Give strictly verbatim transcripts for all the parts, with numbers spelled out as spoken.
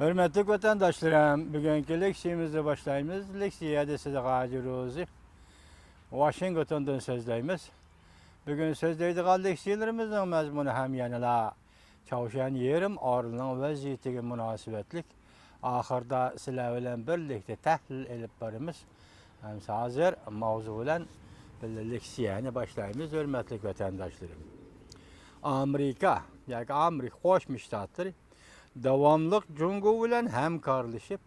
ھۆرمەتلىك ۋەتەنداشلىرىم، بۈگۈنكى لېكسىيەمىزنى باشلايمىز. لېكسىيەدە سىدىق ھاجى روزى، ۋاشىنگتوندىن سۆزلەيمىز. بۈگۈن سۆزلەيدىغان لېكسىيەلىرىمىزنىڭ مەزمۇنى ھەم يەنىلا چاۋشيەن يېرىم ئارىلىنىڭ ۋەزىيىتىگە مۇناسىۋەتلىك. ئاخىرىدا سىلەر بىلەن بىرلىكتە تەھلىل ئېلىپ بارىمىز. ئەمسە ھازىر ماۋزۇ بىلەن بىللە لېكسىيەنى باشلايمىز، ھۆرمەتلىك ۋەتەنداشلىرىم. ئامېرىكا ياكى ئامېرىكا قوشما شتاتلىرى داۋاملىق جۇڭگو بىلەن ھەمكارلىشىپ،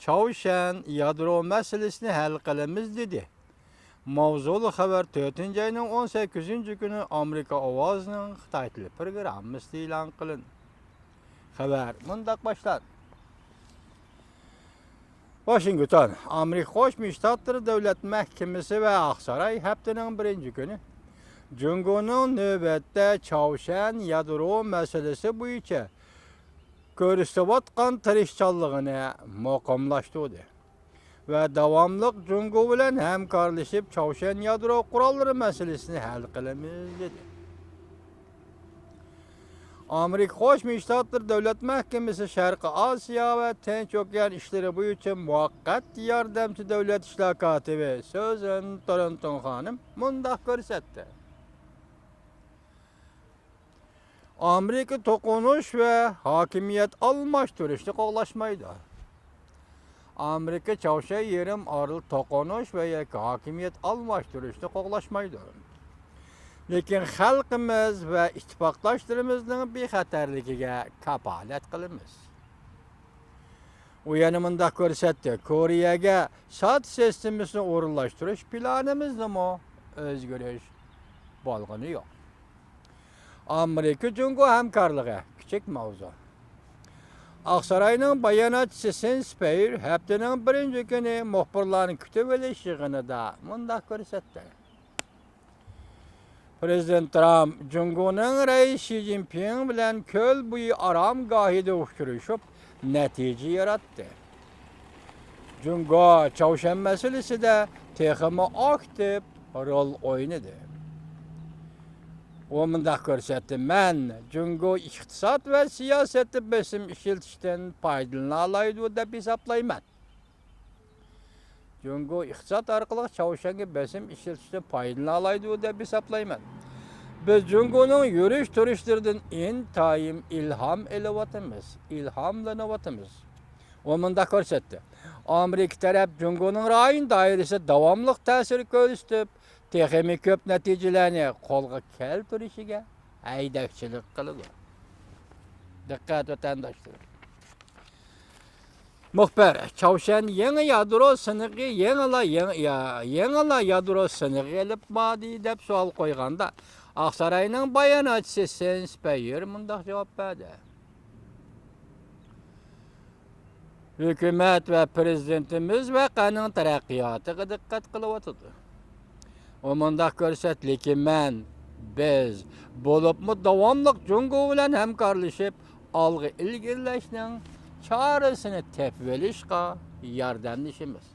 چاۋشيەن يادرو مەسىلىسىنى ھەل قىلىمىز، دېدى. ماۋزۇلۇق خەۋەر تۆتىنچى ئاينىڭ ئون سەككىزىنچى كۈنى ئامېرىكا ئاۋازىنىڭ خىتاي تىلى پروگراممىسىدا ئېلان قىلىندى. خەۋەر مۇنداق باشلاندى. ۋاشىنگتون، ئامېرىكا قوشما شتاتلىرى دۆلەت مەھكىمىسى ۋە ئاقساراي ھەپتىنىڭ بىرىنچى كۈنى جۇڭگونىڭ نۆۋەتتە چاۋشيەن يادرو مەسىلىسى بويىچە كۆرسىتىۋاتقان تىرىشچانلىقىنى مۇقىملاشتۇردى ۋە داۋاملىق جۇڭگو بىلەن ھەمكارلىشىپ، چاۋشيەن يادرو قوراللىرى مەسىلىسىنى ھەل قىلىمىز، دېدى. ئامېرىكا قوشما شتاتلىرى دۆلەت مەھكىمىسى شەرقىي ئاسىيا ۋە تىنچ ئوكيان ئىشلىرى بويىچە مۇۋەققەت ياردەمچى دۆلەت ئىشلار كاتىپى سۈزەن تورنتون خانىم مۇنداق كۆرسەتتى. ئامېرىكا توقۇنۇش ۋە ھاكىمىيەت ئالماشتۇرۇشنى قوغلاشمايدۇ. ئامېرىكا چاۋشيەن يېرىم ئارىلىدا توقۇنۇش ۋە ياكى ھاكىمىيەت ئالماشتۇرۇشنى قوغلاشمايدۇ. لېكىن خەلقىمىز ۋە ئىتتىپاقداشلىرىمىزنىڭ بىخەتەرلىكىگە كاپالەت قىلىمىز. ئۇ يەنە مۇنداق كۆرسەتتى، كورېيەگە ساد سىستېمىسىنى ئورۇنلاشتۇرۇش پىلانىمىزدىمۇ ئۆزگىرىش بولغىنى يوق. ئامېرىكا جۇڭگو ھەمكارلىقى، كىچىك ماۋزۇ. ئاقساراينىڭ باياناتچىسى سېن سپېيېر ھەپتىنىڭ بىرىنچى كۈنى مۇخبىرلارنى كۈتۈۋېلىش يىغىنىدا مۇنداق كۆرسەتتى. پىرېزىدېنت ترامپ جۇڭگونىڭ رەئىسى شى جىنپىڭ بىلەن كۆل بويى ئارامگاھىدا ئۇچرىشىپ، نەتىجە ياراتتى. جۇڭگو چاۋشيەن مەسىلىسىدە تېخىمۇ ئاكتىپ رول ئوينىدى. ئۇ مۇنداق كۆرسەتتى، مەن جۇڭگو ئىقتىساد ۋە سىياسەتتە بېسىم ئىشلىتىشتىن پايدىلىنالايدۇ دەپ ھېسابلايمەن. جۇڭگو ئىقتىساد ئارقىلىق چاۋشيەنگە بېسىم ئىشلىتىشتىن پايدىلىنالايدۇ دەپ ھېسابلايمەن. بىز جۇڭگونىڭ يۈرۈش تۇرۇشلىرىدىن ئىنتايىن ئىلھام ئېلىۋاتىمىز، ئىلھاملىنىۋاتىمىز. ئۇ مۇنداق كۆرسەتتى، ئامېرىكا تەرەپ جۇڭگونىڭ رايون دائىرىسىدە داۋاملىق تەسىر كۆرسىتىپ، تېخىمۇ كۆپ نەتىجىلەرنى قولغا كەلتۈرۈشىگە ھەيدەكچىلىك قىلىدۇ. دىققەت، ۋەتەنداشلىرىم! مۇخبىر، چاۋشيەن يېڭى يادرو سىنىقى، يېڭىلا، يېڭى، يا-، يېڭىلا يادرو سىنىقى ئېلىپ باردى دەپ سوئال قويغاندا، ئاقساراينىڭ باياناتچىسى سېن سپېيېر مۇنداق جاۋاب بەردى. ھۆكۈمەت ۋە پىرېزىدېنتىمىز ۋەقەنىڭ تەرەققىياتىغا دىققەت قىلىۋاتىدۇ. ئۇ مۇنداق كۆرسەتتى، لېكىن مەن، بىز، بولۇپمۇ داۋاملىق جۇڭگو بىلەن ھەمكارلىشىپ، ئالغا ئىلگىرىلەشنىڭ چارىسىنى تېپىۋېلىشقا ياردەملىشىمىز.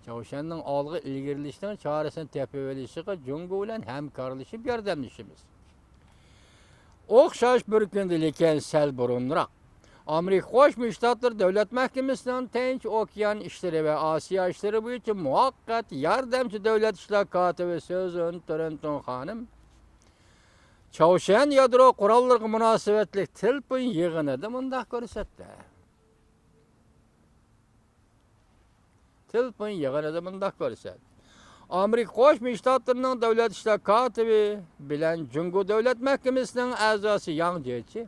چاۋشيەننىڭ ئالغا ئىلگىرىلىشىنىڭ چارىسىنى تېپىۋېلىشىغا جۇڭگو بىلەن ھەمكارلىشىپ ياردەملىشىمىز. ئوخشاش بىر كۈندە، لېكىن سەل بۇرۇنراق، ئامېرىكا قوشما شتاتلىرى دۆلەت مەھكىمىسىنىڭ تىنچ ئوكيان ئىشلىرى ۋە ئاسىيا ئىشلىرى بويىچە مۇۋەققەت ياردەمچى دۆلەت ئىشلار كاتىپى سۈزەن تورنتون خانىم چاۋشيەن يادرو قوراللىرىغا مۇناسىۋەتلىك تېلېفون يىغىنىدا مۇنداق كۆرسەتتى. تېلېفون يىغىنىدا مۇنداق كۆرسەتتى. ئامېرىكا قوشما شتاتلىرىنىڭ دۆلەت ئىشلار كاتىپى بىلەن جۇڭگو دۆلەت مەھكىمىسىنىڭ ئەزاسى ياڭ جيېچى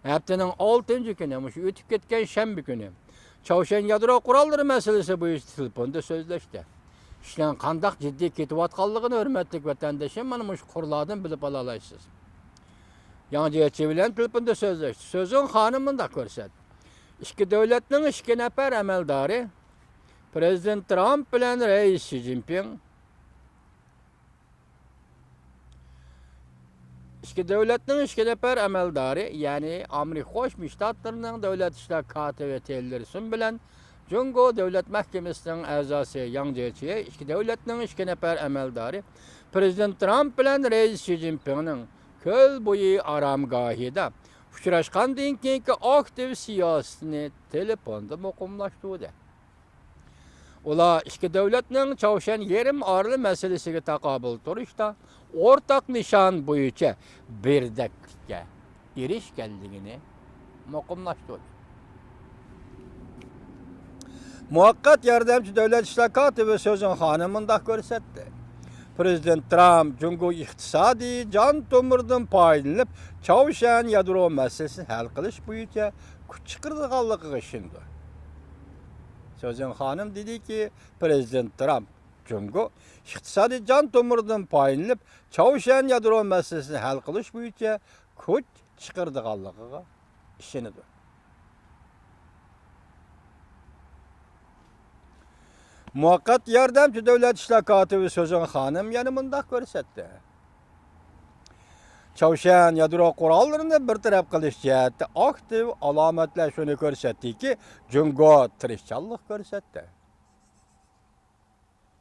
ھەپتىنىڭ ئالتىنچى كۈنى، مۇشۇ ئۆتۈپ كەتكەن شەنبە كۈنى، چاۋشيەن يادرو قوراللىرى مەسىلىسى بويىچە تېلېفوندا سۆزلەشتى. ئىشنىڭ قانداق جىددىي كېتىۋاتقانلىقىنى، ھۆرمەتلىك ۋەتەندىشىم، مانا مۇشۇ قۇرلاردىن بىلىپ ئالالايسىز. ياڭ جيېچى بىلەن تېلېفوندا سۆزلەشتى. سۈزەن خانىم مۇنداق كۆرسەتتى. ئىككى دۆلەتنىڭ ئىككى نەپەر ئەمەلدارى، پىرېزىدېنت ترامپ بىلەن رەئىس شى جىنپىڭ، ئىككى دۆلەتنىڭ ئىككى نەپەر ئەمەلدارى، يەنى ئامېرىكا قوشما شتاتلىرىنىڭ دۆلەت ئىشلار كاتىپى تىلېرسون بىلەن جۇڭگو دۆلەت مەھكىمىسىنىڭ ئەزاسى ياڭ جيېچى، ئىككى دۆلەتنىڭ ئىككى نەپەر ئەمەلدارى پىرېزىدېنت ترامپ بىلەن رەئىس شى جىنپىڭنىڭ كۆل بويى ئارامگاھىدا ئۇچراشقاندىن كېيىنكى ئاكتىپ سىياسىتىنى تېلېفوندا مۇقىملاشتۇردى. ئۇلار ئىككى دۆلەتنىڭ چاۋشيەن يېرىم ئارىلى مەسىلىسىگە تاقابىل تۇرۇشتا ئورتاق نىشان بويىچە بىردەكلىككە ئېرىشكەنلىكىنى مۇقىملاشتۇردى. مۇۋەققەت ياردەمچى دۆلەت ئىشلار كاتىپى سۆزۈن خانىم مۇنداق كۆرسەتتى: پىرېزىدېنت ترامپ جۇڭگو ئىقتىسادىي جان تومۇرىدىن پايدىلىنىپ، چاۋشيەن يادرو مەسىلىسىنى ھەل قىلىش بويىچە كۈچ چىقىرىدىغانلىقىغا ئىشىنىدۇ. سۆزۈن خانىم دېدىكى، پىرېزىدېنت ترامپ جۇڭگو ئىقتىسادىي جان تومۇرىدىن پايدىلىنىپ، چاۋشيەن يادرو مەسىلىسىنى ھەل قىلىش بويىچە كۈچ چىقىرىدىغانلىقىغا ئىشىنىدۇ. مۇۋەققەت ياردەمچى دۆلەت ئىشلار كاتىپى سۆزۈن خانىم يەنە مۇنداق كۆرسەتتى: چاۋشيەن يادرو قوراللىرىنى بىر تەرەپ قىلىش جەھەتتە ئاكتىپ ئالامەتلەر شۇنى كۆرسەتتىكى، جۇڭگو تىرىشچانلىق كۆرسەتتى.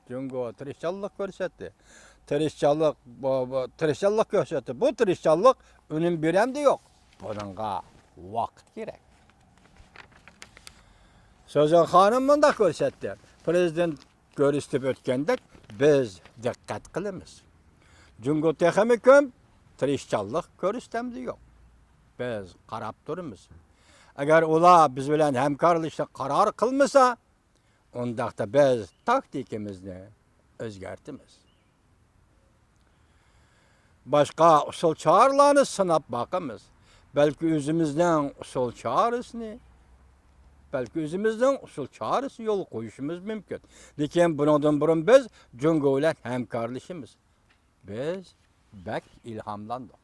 جۇڭگو تىرىشچانلىق كۆرسەتتى. تىرىشچانلىق، بۇ، بۇ، تىرىشچانلىق كۆرسەتتى. بۇ تىرىشچانلىق ئۈنۈم بېرەمدۇ يوق؟ بۇنىڭغا ۋاقىت كېرەك. سۆزۈن خانىم مۇنداق كۆرسەتتى: پىرېزىدېنت كۆرسىتىپ ئۆتكەندەك، بىز دىققەت قىلىمىز. جۇڭگو تېخىمۇ كۆپ تىرىشچانلىق كۆرسىتەمدۇ يوق؟ بىز قاراپ تۇرىمىز. ئەگەر ئۇلار بىز بىلەن ھەمكارلىشىشنى قارار قىلمىسا، ئۇنداقتا بىز تاكتىكىمىزنى ئۆزگەرتىمىز. باشقا ئۇسۇل چارىلارنى سىناپ باقىمىز. بەلكى ئۆزىمىزنىڭ ئۇسۇل چارىسىنى، بەلكى ئۆزىمىزنىڭ ئۇسۇل چارىسى يولغا قويۇشىمىز مۇمكىن. لېكىن بۇنىڭدىن بۇرۇن بىز جۇڭگو بىلەن ھەمكارلىشىمىز. بىز بەك ئىلھاملاندۇق.